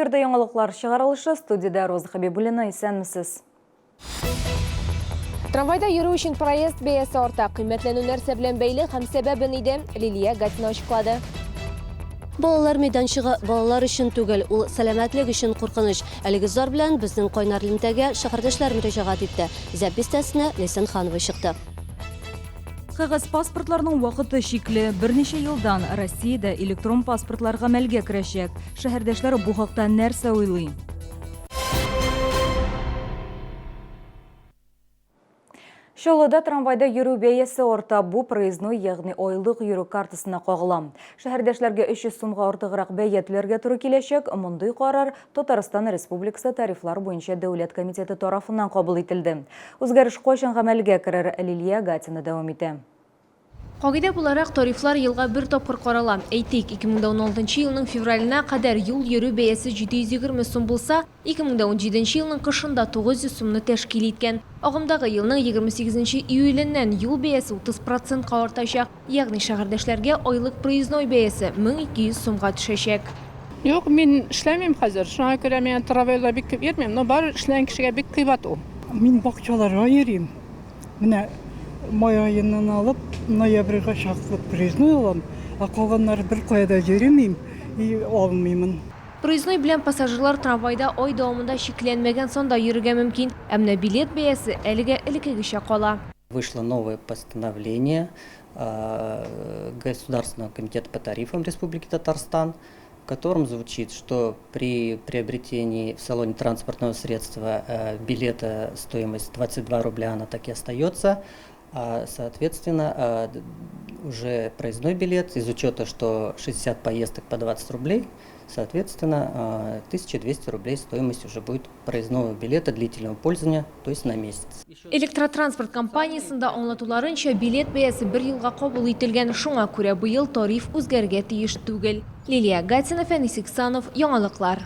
Эфирда яңалыклар чыгарылышы, студиядә Роза Хәбибуллина, исәнмесез. Трамвайда йөрү өчен проезд бәясе арта. Кыйммәтләнү нәрсә белән бәйле һәм сәбәбе нидә? Лилия Гатина ачыклады. Балалар мәйданчыгы балалар өчен түгел, ул сәламәтлек өчен куркыныч. Әлеге зар белән безнең кайнар элемтәгә шәһәрдәшләр мөрәҗәгать итте. Зәб бистәсенә Ләйсән Ханова чыкты. Кәгазь паспортларның вакыты чикле. Берничә елдан Россиядә электрон паспортлар гамәлгә керәчәк. Шәһәрдәшләр бу хакта нәрсә уйлый? Чаллыда трамвайда йөрү бәясе арта. Бу проездной, ягъни айлык йөрү картасына кагыла. Шәһәрдәшләргә 300 сумга артыграк бәя түләргә туры киләчәк. Мондый карар Татарстан Республикасы тарифлар буенча дәүләт комитеты тарафыннан кабул ителде. Үзгәреш кайчан гамәлгә керер, Лилия Гатина дәвам итә. Кагыйдә буларак, тарифлар елга бер тапкыр карала. Әйтик, 2016 елның февраленә кадәр юл йөрү бәясе 720 сум булса, 2017 елның кышында 900 сумны тәшкил иткән. Агымдагы елның 28 нче июленнән юл бәясе 30 процентка артачак, ягъни шәһәрдәшләргә айлык проездной бәясе 1200 сумга төшәчәк. Юк, мин эшләмим хәзер, шуңа күрә миңа трамвайда бик күп йөрмим, но барыбер эшләгән кешегә бик кыйбат ул. Мин бакчаларга йөрим. Менә май аеннан алып ноябрьгә чаклы проездной алам, ә калганнары беркая да йөремим и алмыймын. Проездной белән пассажирлар трамвайда ай дәвамында чикләнмәгән санда йөрергә мөмкин. Ә менә билет бәясе әлегә элеккегечә кала. Вышло новое постановление Государственного комитета по тарифам Республики Татарстан, в котором звучит, что при приобретении в салоне транспортного средства э, билета стоимость 22 рубля, она так и остается. А, соответственно, э, уже проездной билет, из учета, что 60 поездок по 20 рублей, соответственно, 1200 э, рублей стоимость уже будет проездного билета длительного пользования, то есть на месяц. Электротранспорт компаниясендә аңлатуларынча, билет бәясе бер елга кабул ителгән, шуңа күрә быел тариф үзгәрергә тиеш түгел. Лилия Гатина, Фәнис Иксанов, Яңалыклар.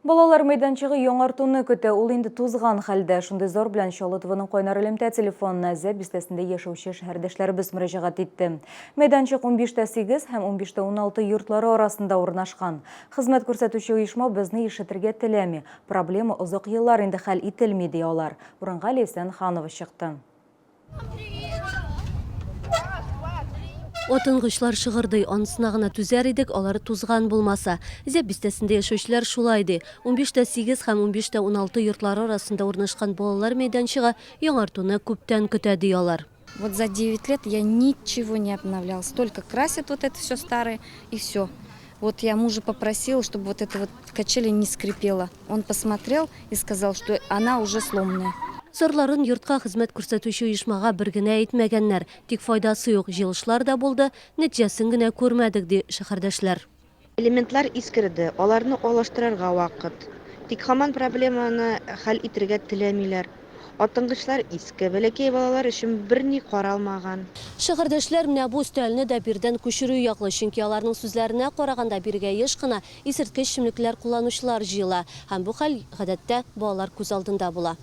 Балалар мәйданчыгы яңартуны көтә, ул инде тузган хәлдә. Шундый зар белән Чаллы ТВның кайнар элемтә телефонына Зәб бистәсендә яшәүче шәһәрдәшләребез мөрәҗәгать итте. Мәйданчык 15 тә 8 һәм 15 тә 16 йортлары арасында урнашкан. Хезмәт күрсәтүче оешма безне ишетергә теләми. Проблема озак еллар инде хәл ителми, ди алар. Урынга Ләйсән Ханова чыкты. Атынгычлар шыгырдый, анысына гына түзәр идек, алары тузган булмаса. Зәб бистәсендә яшәүчеләр шулай ди. 15 тә 8 һәм 15 тә 16 йортлары арасында урнашкан балалар мәйданчыгы яңартуны күптән көтә, ди алар. Вот за 9 лет я ничего не обновляла. Столько красят вот это все старое и все. Вот я мужа попросила, чтобы вот эта вот качели не скрипела. Он посмотрел и сказал, что она уже сломанная. Зарларын йортка хезмәт күрсәтүче оешмага бер генә әйтмәгәннәр. Тик файдасы юк, җыелышлар да булды, нәтиҗәсен генә күрмәдек, ди шәһәрдәшләр. Элементлар искерде, аларны алыштырырга вакыт. Тик һаман проблеманы хәл итергә теләмиләр. Атынгычлар иске, бәләкәй балалар өчен берни каралмаган. Шәһәрдәшләр менә бу өстәлне дә бирдән күчерү яклы, чөнки аларның сүзләренә караганда, бирегә еш кына исерткеч эчемлекләр кулланучылар җыела һәм бу хәл, гадәттә, балалар күз алдында була.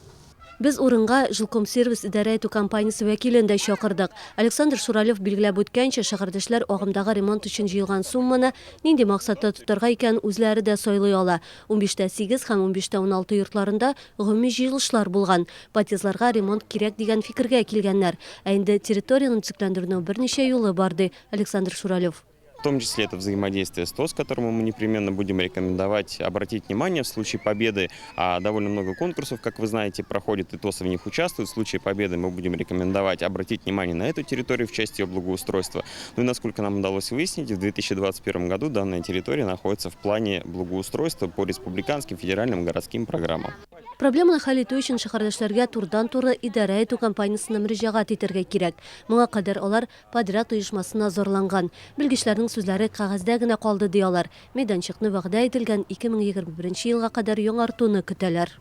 Без урынга Жилкомсервис идарә итү компаниясе вәкилен дә чакырдык. Александр Шуралев билгеләп үткәнчә, шәһәрдәшләр агымдагы ремонт өчен җыелган сумманы нинди максатта тотарга икәнен үзләре дә сайлый ала. 15 тә 8 һәм 15 тә 16 йортларында Гомуми җыелышлар булган. Подъездларга ремонт кирәк дигән фикергә килгәннәр. Ә инде территорияне төзекләндерүнең берничә юлы бар, ди Александр Шуралев. В том числе это взаимодействие с ТОС, которому мы непременно будем рекомендовать обратить внимание в случае победы. А довольно много конкурсов, как вы знаете, проходит, и ТОСы в них участвуют. В случае победы мы будем рекомендовать обратить внимание на эту территорию в части ее благоустройства. Ну и насколько нам удалось выяснить, в 2021 году данная территория находится в плане благоустройства по республиканским, федеральным, городским программам. Проблеманы хәл итү өчен шәһәрдәшләргә турыдан-туры идарә итү компаниясенә мөрәҗәгать итәргә кирәк. Моңа кадәр алар подряд оешмасына зарланган. Белгечләрнең сүзләре кәгазьдә генә калды, ди алар. Мәйданчыкны вәгъдә ителгән 2021 елга кадәр яңартуны көтәләр.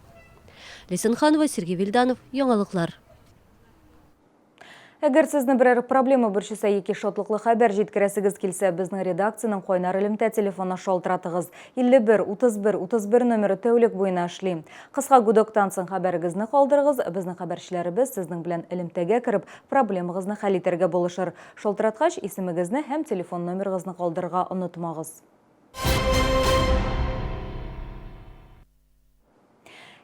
Ләйсән Ханова, Сергей Вильданов, Яңалыклар. Әгәр сезне берәр проблема борчыса яки шатлыклы хәбәр җиткерәсегез килсә, безнең редакциянең кайнар элемтә телефонына шалтыратыгыз. 51 31 31 номеры тәүлек буена эшли. Кыска гудоктан соң хәбәрегезне калдырыгыз, безнең хәбәрчеләребез сезнең белән элемтәгә кереп, проблемагызны хәл итәргә булышыр. Шалтыраткач, исемегезне һәм телефон номерыгызны калдырырга онытмагыз.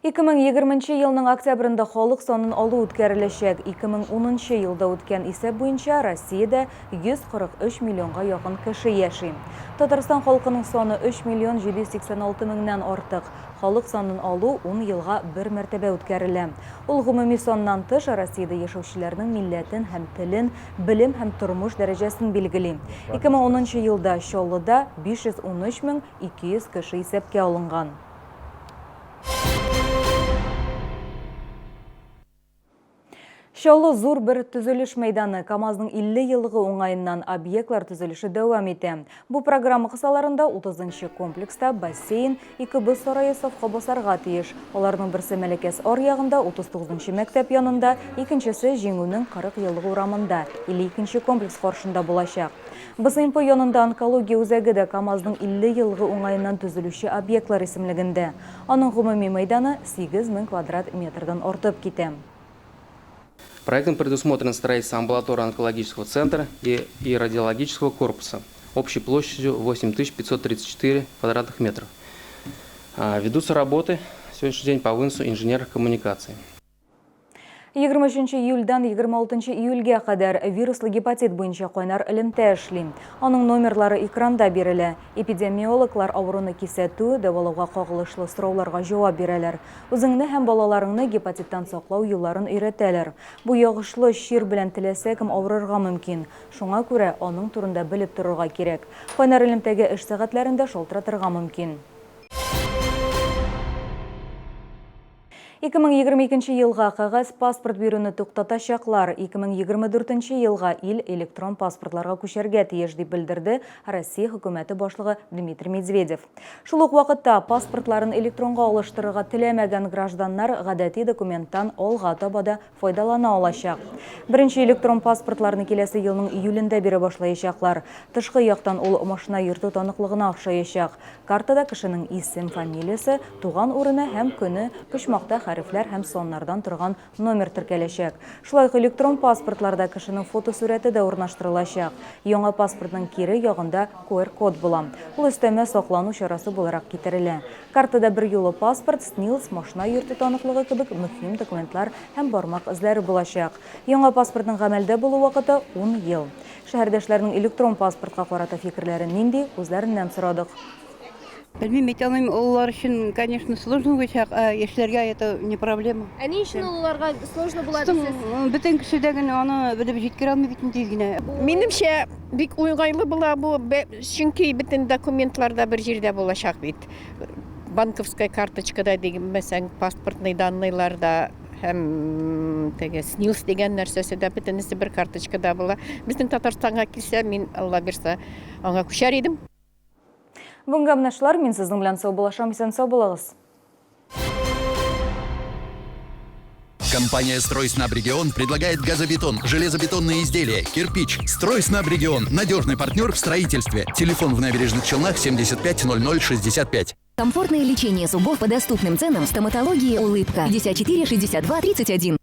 2020 нче елның октябрендә халык санын алу үткәреләчәк. 2010 нчы елда үткән исәп буенча Россиядә 143 миллионга якын кеше яши. Татарстан халкының саны 3 миллион 786 меңнән артык. Халык санын алу ун елга бер мәртәбә үткәрелә. Ул гомуми саннан тыш, Россиядә яшәүчеләрнең милләтен һәм телен, белем һәм тормыш дәрәҗәсен билгели. 2010 нчы елда Чаллыда 513 мең 200 кеше исәпкә алынган. Чаллы зур бер төзелеш мәйданы. КАМАЗның 50 еллыгы уңаеннан объектлар төзелеше дәвам итә. Бу программа кысаларында 30 нчы комплекста бассейн, ике боз сарае сафка басарга тиеш. Аларның берсе Мәләкәс аръягында, 39 нчы мәктәп янында, икенчесе Җиңүнең 40 еллыгы урамында, 52 нче комплекс каршында булачак. БСМП янында онкология үзәге дә КАМАЗның 50 еллыгы уңаеннан төзелүче объектлар исемлегендә. Аның гомуми мәйданы 8000 квадрат метрдан артып китә. Проектом предусмотрено строительство амбулаторно-онкологического центра и, и радиологического корпуса общей площадью 8534 квадратных метров. Ведутся работы в сегодняшний день по выносу инженерных коммуникаций. 23 июльдән 26 июльгә кадәр вируслы гепатит буенча кайнар элемтә эшли. Аның номерлары экранда бирелә. Эпидемиологлар авыруны кисәтү, дәвалауга кагылышлы сорауларга җавап бирәләр. Үзеңне һәм балаларыңны гепатиттан саклау юлларын өйрәтәләр. Бу йогышлы чир белән теләсә кем авырырга мөмкин. Шуңа күрә аның турында белеп торырга кирәк. Кайнар элемтәгә эш сәгатьләрендә шалтыратырга мөмкин. 2022 елга кәгазь паспорт бирүне туктатачаклар. 2024 елга ил электрон паспортларга күчәргә тиеш, дип белдерде Россия хөкүмәте башлыгы Дмитрий Медведев. Шул ук вакытта паспортларын электронга алыштырырга теләмәгән гражданнар гадәти документтан алга таба да файдалана алачак. Беренче электрон паспортларны киләсе елның июлендә бирә башлаячаклар. Тышкы яктан ул машина йөртү таныклыгына охшаячак. Картада кешенең исем, фамилиясе, туган урыны һәм көне, почмакта хәрефләр һәм саннардан торган номер теркәләчәк. Шулай ук электрон паспортларда кешенең фотосурәте дә урнаштырылачак. Яңа паспортның кире ягында QR-код була. Ул өстәмә саклану чарасы буларак китерелә. Картада берьюлы паспорт, СНИЛС, машина йөртү таныклыгы кебек мөһим документлар һәм бармак эзләре булачак. Яңа паспортның гамәлдә булу вакыты, ун ел. Шәһәрдәшләрнең электрон паспортка карата фикерләре нинди, үзләреннән сорадык. Белмим, әйтә алмыйм, олылар өчен, конечно, сложно булачак, ә яшьләргә это не проблема. Ә ни өчен олыларга сложно була дисез? Бөтен кеше дә генә аны белеп җиткерә алмый бит инде тиз генә. Минемчә, бик уңайлы була бу, чөнки бөтен документлар да бер җирдә булачак бит. Банковская карточка да димәсәң, паспортный данныйлар да һәм теге СНИЛС дигән нәрсәсе дә бөтенесе бер карточкада була. Безнең Татарстанга килсә, мин, Алла бирса, аңа күчәр идем. Бүгенгә менә шулар. Мин сезнең белән саубуллашам. Исән-сау булыгыз. Компания «Стройснабрегион» предлагает газобетон, железобетонные изделия, кирпич. «Стройснабрегион» – надежный партнер в строительстве. Телефон в Набережных Челнах 75 00 65. Комфортное лечение зубов по доступным ценам в стоматологии «Улыбка». 54 62 31.